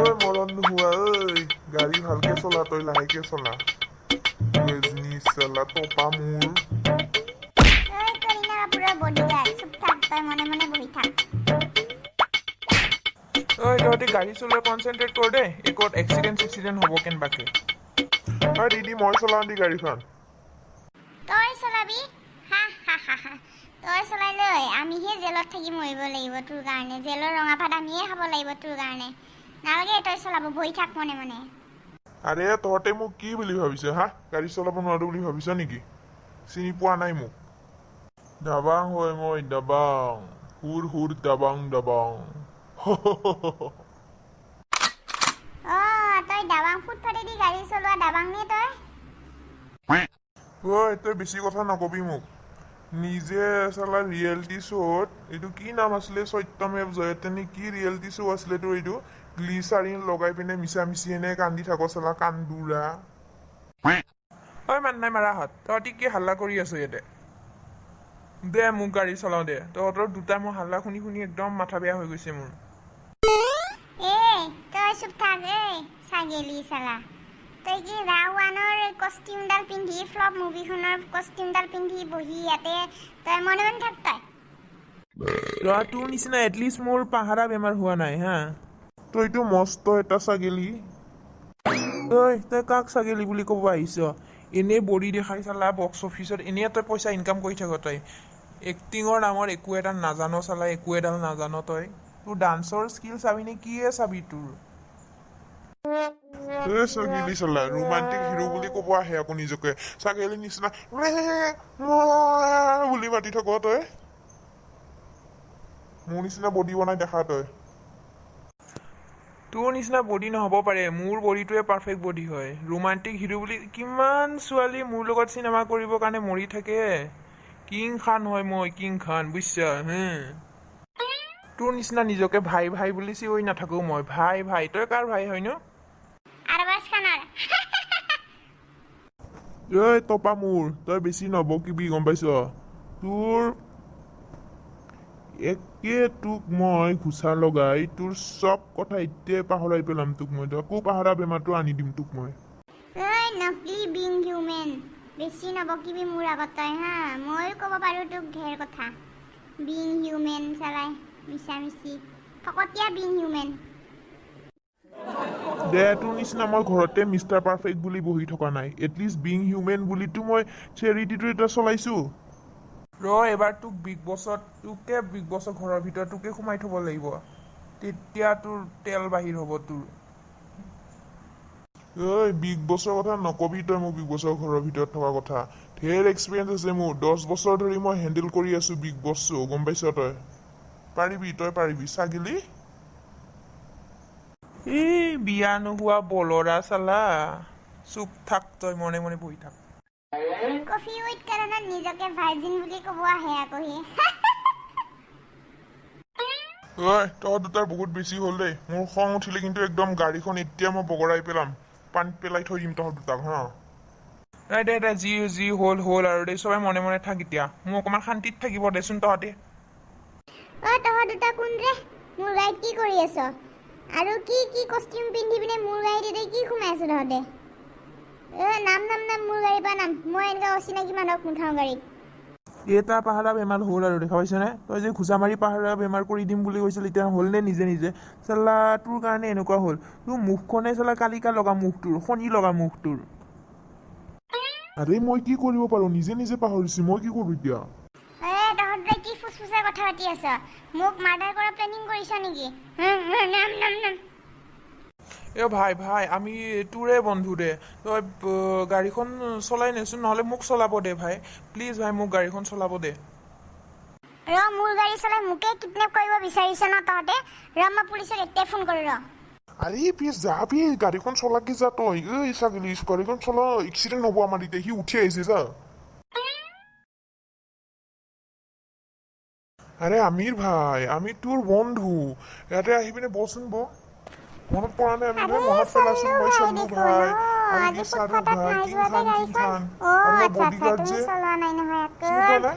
ঐ মৰণ নোহোৱা ঐ, গাড়ী ভালকে চলা তই, লাহেকে চলা। গজনি চালা টপা মোৰ। ঐ কৰীনা কাপুৰৰ বডিগাৰ্ড, চুপ থাক তই, মনে মনে বহি থাক। ঐ তহঁতি গাড়ী চলোৱা কনচেনট্ৰেট কৰ দেই, একত এক্সিডেণ্ট চেক্সিডেণ্ট হ'ব কেনবাকে। ঐ দিদি, মই চলাওঁ দি গাড়ীখন। তই চলাবি? হা হা হা হা, তই চলাই লৈ আমিহে জেলত থাকি মৰিব লাগিব তোৰ কাৰণে। জেলৰ ৰঙা ভাত আমিয়ে খাব লাগিব তোৰ কাৰণে। নালাগে তই চলাব, বহি থাক মনে মনে। আৰে তহঁতে মোক কি বুলি ভাবিছ হা? গাড়ী চলাব নোৱাৰো বুলি ভাবিছ নেকি? চিনি পোৱা নাই মোক? দাবাং হয় মই, দাবাং, হুৰ হুৰ দাবাং দাবাং। অ তই দাবাং, ফুটপাতেদি গাড়ী চলোৱা দাবাং নে তই? ঐ তই বেছি কথা নকবি মোক। নিজে চালা ৰিয়েলিটি শ্ব'ত, এইটো কি নাম আছিলে, সত্যমেৱ জয়তে নে কি ৰিয়েলিটি শ্ব' আছিলে তোৰ এইটো, গ্লিচাৰিন লগাই পিনে মিছা মিছি এনে কান্দি থাক চালা কান্দোৰা। ঐ মান নাই মাৰাহঁত, তহঁতি কি হাল্লা কৰি আছ ইয়াতে? দে মোক গাড়ী চলাওঁ দে। তহঁতৰ দুটা মোৰ হাল্লা শুনি শুনি একদম মাথা বেয়া হৈ গৈছে মোৰ। এই তই চুপ থাক। এই ছাগেলি চালা, তই কি ৰাৱানৰ কষ্টিউমডাল পিন্ধি, ফ্লপ মুভিখনৰ কষ্টিউমডাল পিন্ধি বহি ইয়াতে তই মনে মনে থাক তই। ল'ৰা, তোৰ নিচিনা এটলিষ্ট মোৰ পাহাৰা বেমাৰ হোৱা নাই হা। তইতো মস্ত এটা ছাগেলী। ঐ তই কাক ছাগেলী বুলি ক'ব আহিছ? এনেই বডি দেখাই চালা বক্স অফিচত এনেই তই পইচা ইনকাম কৰি থাক। তই এক্টিঙৰ নামৰ একো এটা নাজান চালা, একো এডাল নাজান তই। তোৰ ডান্সৰ স্কিল চাবি নে কিয়ে চাবি তোৰ? এ ছাগেলী চালা, ৰোমান্টিক হিৰো বুলি ক'ব আহে আকৌ নিজকে। ছাগেলী নিচিনা বুলি মাতি থাক তই। মোৰ নিচিনা বডি বনাই দেখা তই। তোৰ নিচিনা বডি নহ'ব পাৰে, মোৰ বডিটোৱে পাৰফেক্ট বডি হয়। ৰোমান্টিক হিৰো বুলি কিমান ছোৱালী মোৰ লগত চিনেমা কৰিবৰ কাৰণে মৰি থাকে। কিং খান হয় মই, কিং খান, বুজিছা? হুম, তোৰ নিচিনা নিজকে ভাই ভাই বুলি চিঞৰি নাথাকো মই। ভাই ভাই, তই কাৰ ভাই হয় নো? আৰবাজ খানৰ। ঐ টপা মোৰ, তই বেছি নবকিবি, গম পাইছ? তোৰ একে তোক মই ঘোচা লগাই তোৰ চব কথা এতিয়াই পাহৰাই পেলাম তোক মই। আকৌ পাহৰা বেমাৰটো আনি দিম তোক মই। ঐ নকলি বিং হিউমেন, বেছি নবকিবি মোৰ আগত তই হা। ময়ো ক'ব পাৰোঁ তোক ঢেৰ কথা। বিং হিউমেন চালাই, মিছা মিছি ফকতীয়া বিং হিউমেন। দে, তোৰ নিচিনা মই ঘৰতে মিষ্টাৰ পাৰফেক্ট বুলি বহি থকা নাই। এটলিষ্ট বিং হিউমেন বুলিতো মই চেৰিটিটো এটা চলাইছোঁ। ৰ, এবাৰ তোক বিগ বছত, তোকে বিগ বছৰ ঘৰৰ ভিতৰত তোকে সোমাই থ'ব লাগিব, তেতিয়া তোৰ তেল বাহিৰ হ'ব তোৰ। ঐ বিগ বছৰ কথা নকবি তই মোক। বিগ বছৰ ঘৰৰ ভিতৰত থকা কথা ঢেৰ এক্সপিৰিয়েঞ্চ আছে মোৰ। 10 বছৰ ধৰি মই হেণ্ডেল কৰি আছো বিগ বছ শ্ব', গম পাইছ? তই পাৰিবি, তই পাৰিবি ছাগেলী। এই বিয়া নোহোৱা বলৰা চালা, চুপ থাক তই, মনে মনে বহি থাক। কফি উইথ কাৰণত নিজকে ভাৰ্জিন বুলি ক'ব আহে আকৌ সি। ঐ তহঁত দুটাৰ বহুত বেছি হ'ল দেই। মোৰ খং উঠিলে কিন্তু একদম গাড়ীখন এতিয়া মই বগৰাই পেলাম, পানীত পেলাই থৈ দিম তহঁত দুটাক হা। নাই দে দে, যি যি হ'ল হ'ল আৰু দেই। চবে মনে মনে থাক এতিয়া, মোক অকণমান শান্তিত থাকিব দেচোন তহঁতে। অ তহঁত দুটা কোন ৰে? মোৰ গাড়ীত কি কৰি আছ? আৰু কি কি কষ্টিউম পিন্ধি পিনে মোৰ গাড়ীত এতিয়া কি সোমাই আছ তহঁতে? এ নাম নাম নাম, মোৰ গাড়ীৰ পৰা নাম। মই এনেকুৱা অচিনাকি মানুহক নুঠাওঁ গাড়ীত। এটা পাহাৰা বেমাৰ হ'ল আৰু, দেখা পাইছনে? তই যে ঘোচা মাৰি পাহাৰা বেমাৰ কৰি দিম বুলি কৈছিল, এতিয়া হ'লনে নিজে নিজে? চালা তোৰ কাৰণে এনেকুৱা হ'ল। তোৰ মুখখনে চালা কালিকা লগা মুখ তোৰ, শনি লগা মুখ তোৰ। আৰে মই কি কৰিব পাৰো? নিজে নিজে পাহৰিছো, মই কি কৰো এতিয়া? এ তহঁত দুটাই কি ফুচফুচাই কথা পাতি আছ? মোক মাৰ্ডাৰ কৰা প্লেনিং কৰিছ নেকি? হুম, হুম, নাম নাম নাম। এ ভাই ভাই, আমি তোৰে বন্ধু দে। তই গাড়ীখন চলাই নেচোন, নহ'লে মোক চলাব দে ভাই। প্লিজ ভাই, মোক গাড়ীখন চলাব দে। ৰ, মোৰ গাড়ী চলাই মোকে কিডনেপ কৰিব বিচাৰিছ ন তহঁতে? ৰ, মই পুলিচক এতিয়াই ফোন কৰোঁ, ৰ। আৰে প্লিজ যাবি, গাড়ীখন চলাকি যা তই। ঐ ছাগলী, গাড়ীখন চলা, এক্সিডেণ্ট হ'ব আমাৰ এতিয়া। সি উঠি আহিছে, যা। আৰে আমিৰ ভাই, আমি তোৰ বন্ধু। ইয়াতে আহি পিনে বহচোন, বহ। মনত পৰা নাই আমিৰ ভাই? আৰে মনত পেলাচোন, চল্লু মই ভাই চল্লু দেখোন ভাই। অ আমি আজি কি শ্বাহৰুখ ফুটপাথত ভাই, নাই কিং যোৱা যে খান, কিং গাড়ীখন। খান। অ আৰু আচ্ছা আচ্ছা, বডিগাৰ্ড তুমি যে চলোৱা নাই নহয় চিনি পোৱা আকৌ। নাই?